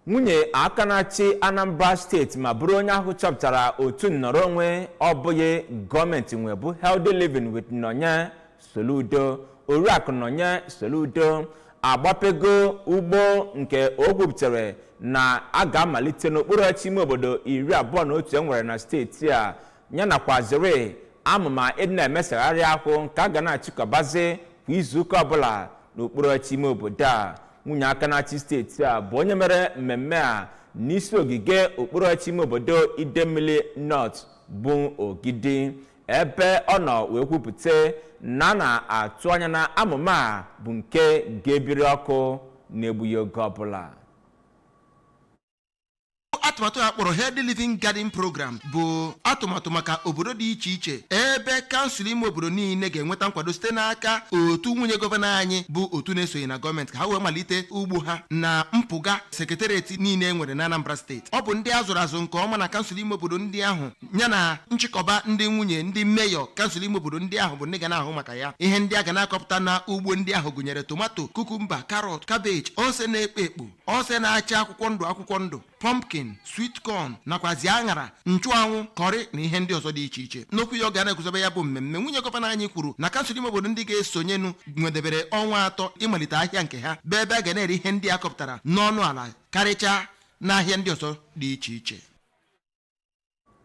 Nwunye aka na-achị Anambra Steeti ma bụrụ onye ahụ chọpụtara otu nnọrọ onwe ọ bụghị gọọmenti nwe bụ Healthy Living with Nonye Soludo, Oriakụ Nonye Soludo, agbapego ugbo nke o kwupụtara na a ga-amalite n'okpuru ọchịchị ime obodo 21 e nwere na steeti a, ya nakwazịrị amụma ịdị na-emesagharị ahụ nke a ga na-achịkọbazi kwa izuụka ọbụla n'okpuru ọchịchị ime obodo a. Nwunye aka na-achị steeti a bụ onye mere mmemme a n'isi ogige okpuru ọchịchị ime obodo Idemmili North bụ Ogidi, ebe ọ nọ wee kwupụta na a na-atụ anya na amụma a bụ nke ga-ebiri ọkụ na-egbughị oge ọbụla. Atụmatụ a kpọrọ Healthy Living Garden Program bụ atụmatụ maka obodo dị iche iche, ebe kansụl ime obodo niile ga-enweta nkwado site n'aka otu nwunye gọvanọ anyị bụ otu na-esonye na gọọmenti, ka ha wee malite ugbo ha na mpụga secretariat niile e nwere na Anambra Steeti. Ọ bụ ndị a zụrụ azụ nke ọma na kansụl ime obodo ndị ahụ, ya na nchịkọba ndị nwunye ndị meyọ kansụl ime obodo ndị ahụ, bụ ndị ga na-ahụ maka ya. Ihe ndị a ga na-akọpụta na ugbo ndị ahụ gụnyere tomato, cucumber, carrot, cabbage, ose na-ekpo ekpo, ose na-acha akwụkwọ ndụ akwụkwọ ndụ, pumpkin, sweet corn, nakwazi aṅara, nchụanwụ, curry na ihe ndị ọzọ dị iche iche. N'okwu ya ọ ga na-eguzobe ya bụ mmemme, nwunye gọvanọ anyị kwuru na kansụl ime obodo ndị ga-esonyenu nwedebere ọnwa 3 ịmalite ahịa nke ha, bụ ebe a ga na-ere ihe ndị a kọpụtara n'ọnụ ala karịchaa n'ahịa ndị ọzọ dị iche iche.